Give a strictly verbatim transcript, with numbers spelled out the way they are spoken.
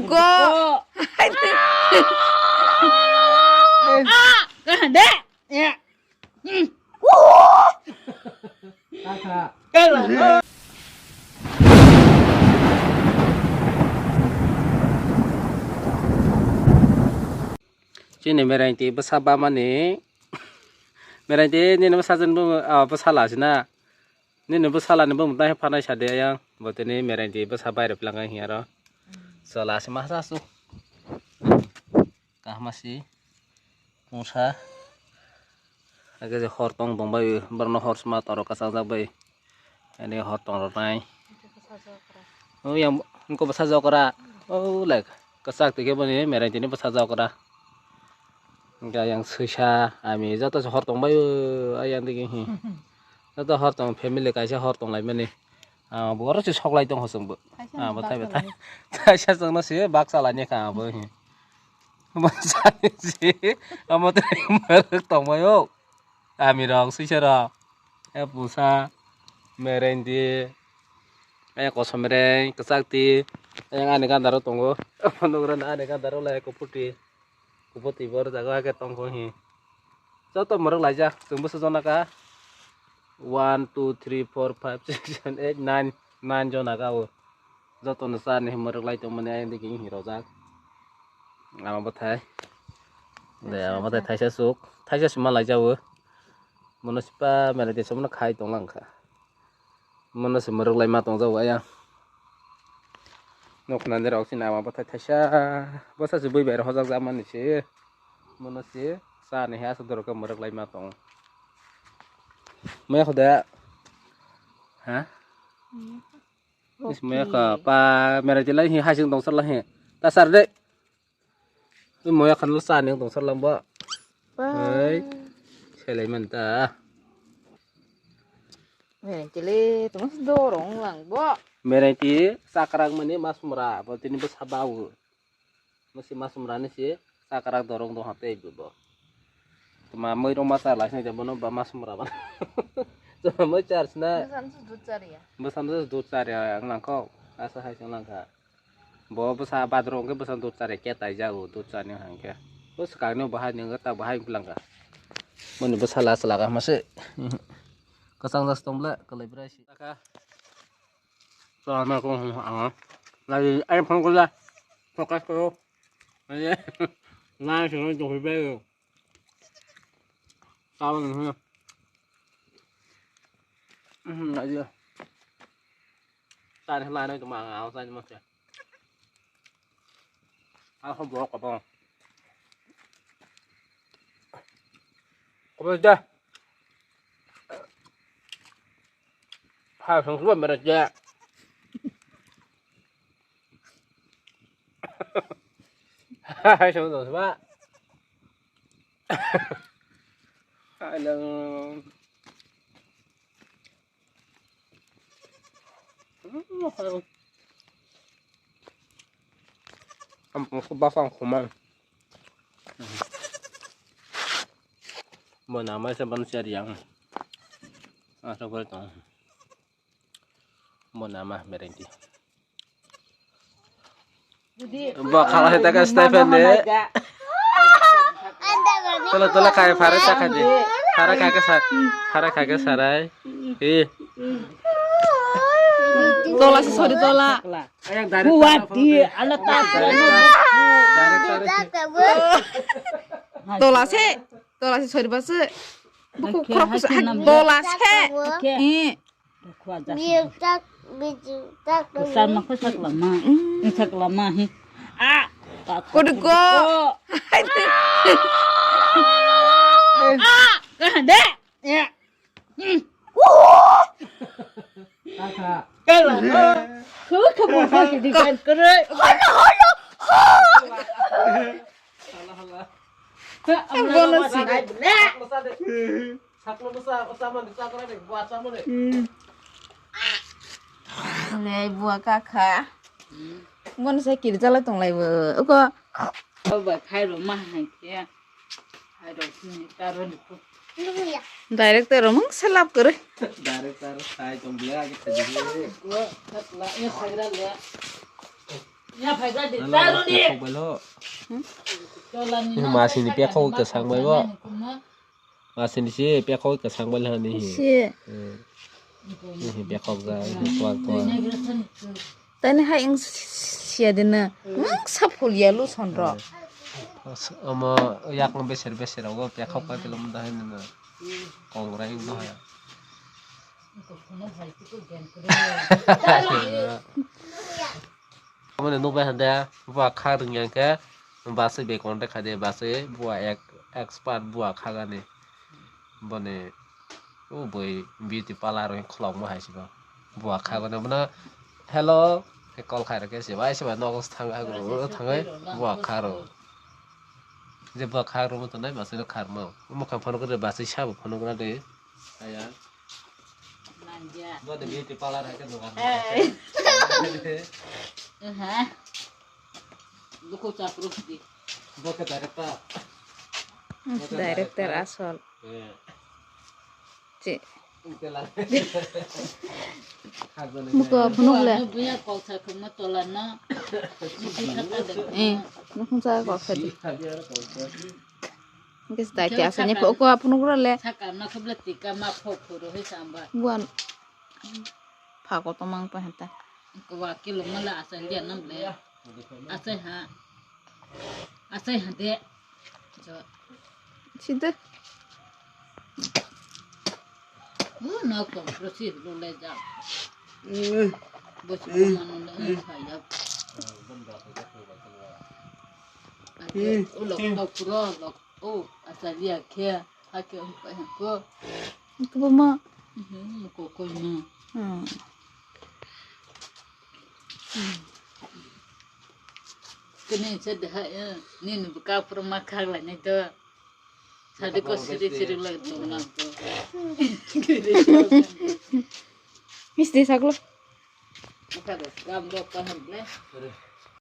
Go. De. Chini meraiti bwsa bamani. Meraiti nini bwsa jen bw-, ah, bwsa lasina. Nini bwsa lani bw mutai phanai sadi ayang. Botini meraiti bwsa bairok phlangkha hiya ro. Chwla se masa su. Kahma si. Mungsa. Age je hor tong tong bai, borno hor sma toro kasang jak bai. Ani hor tong rok nai. O yang ko bwsa jokra. O lek. Kasak tike boni merai tini bwsa jokra. Ga yang suisa ami joto se hor tong bai o ayang digi hi. Joto hor tong family kaisa hor tong lai mani. Ah, bo oro se sok lai tong hosong bo. Kaisa Ah, bo bak thai salai. Thai. Kaisa songno se bak salai ne ka bo hi. Bo sani se amo te maruk tong bai o. Ami rok, swisarok, e pusa, merendi, e kosom mereng, kwchak ti, e ani ganda rok tongo. Nugra ani ganda rok lai kuputi, kuputi bor jaga ke tongkho hi. Joto mwrwk laijak, chwng bwsajak naka. One, two, three, four, five, six, seven, eight, nine, nine jona ka o. Jotono charni hwnwi mwrwk lai tongmani ayang digi wng rojak. Ama bwthai. De, ama bwthai thaisa chuk. Thaisa sima lai jao. Mono sipa mela de somono khai tonglang kha. Mono se mwrwk lai ma tong jao ayang. Nokna de rok sini ama bwthai thaisa. Bwsa se bui bai rok hojak jak mani se. Mono se charni he aswk dorok khe mwrwk lai ma tongo. Maya kho de. Ha? Is moya kha pa merai tilai hi hasing tong sarla hi. Ta sar de. Moya khan lo sa ning tong sarlang bo. Hei. Selai man ta. Merai tili tong dorong lang bo. Merai ti sakrak mani mas mura bo tini bo sabawo. Masi masumra ni si sakrak dorong dong hate ibu bo. Tuma mui rong masa lai sini bono ba masumra ba. Tuma mui char sina. Bwsam su dud char ya. Bwsam su dud char ya ang langkho. Asa hai sing langkha. Bo bwsa badrong ke bwsam dud char ya ke tai jago dud char ni hang ke. Bo swkang ni bahai ni ta bahai langkha. Muni bwsa la swlaga mase. Kasang das tong bla kalai brai si. Lama ko ang. Lagi ai phone ko la. Focus ko. Aye. Na sino to be. Tawang ni. Mhm, aye. Tan hla no to ma ang sa ni mo. Ako borok ko. Ko da. Ha, song suba mera ja. Hai, song suba. Hai, lang. Ampun ko basang kuman. Bo nama se ban ser yang. Asa ko tong. Bo nama merenti. Bo khala hai taka Stephen de. Tola tola kai phare ta khai de. Phare khai ke sa, phare khai ke sarai. Eh. Tola se sori tola. Buat di anak tak. Tola se, tola se sori bas. Buku krok se tola se. Eh. Bijak, bijak, bijak. Sama ko saklama. Saklama hi. Ah. Kuduko. Ah. De. Ya. Kala. Ko ko mo ko di kan. Holo, holo. Bono si. Saklo bwsa, bwsa mani sakra de, bwsa mani. Nei bua kakha. Bono se kirjala tonglai bo. Uko. Ba khai ro ma hai khe. Hai ro ni ta ro ni ko. Director ro mung selap kore. Director sai tong bla age khaji. Ko sakla ni sagra le. Nalo pekok bai lo. Hmm? Masini pekok kwsang bai bo. Masini si pekok kwsang bai lo ni. Si. Hmm. Ni pekok ga, ni tuak tuak. Tani hai wng sia de na. Wng sa phul ya lu son ro. Omo yak no beser beser rogo pekok bai kilo munda hai nang. Kong rai wng hai. Omo ni nuk bai hande bua kha rwng yang khe basui be contact khai de basui bua ek expert bua kha gani. Boni o boi beauty parlour rok khulokma hai se bo. Bua kha gani bono hello he call khai rok khe se bai se bai nogo thang ha go thangwi bua kha rw. Je bua kha rw mo tongnai basui rok kha rw mo. Mukhang phone khe basui sabo phone khe de. Aya. Nangya. Bo de beauty parlour hai khe dogan. Hey. Aha. Buku chapru di. Bo khe director. Hmm, director asol. Eh. Che. Ungkela. Muko phunuk le. Buya kol sa khum ma tola na. Eh, nukhung sa kol sa di. Hingke se daiti asani pho ko aphunuk role. Saka na khobla tika ma pho phuru he samba. Buan. Pha ko tomang pa henta. Ko wa kilo mala asai dia nam le. Asai ha. Asai ha de. Jo. Sida. U no ko prosi lo le ja. Bo si ko manu le sa ya. Ate, u lok tok puro lok. O, achalia khe, hakhe wngkha ko. Wngkha ma? Mhm, ko koi ma. Hmm. Kini se de ha, eh, nini buka pura ma khak la ni to. Sadi ko siri siri la to na to. Misti saklo. Buka de, gam do ka hamle.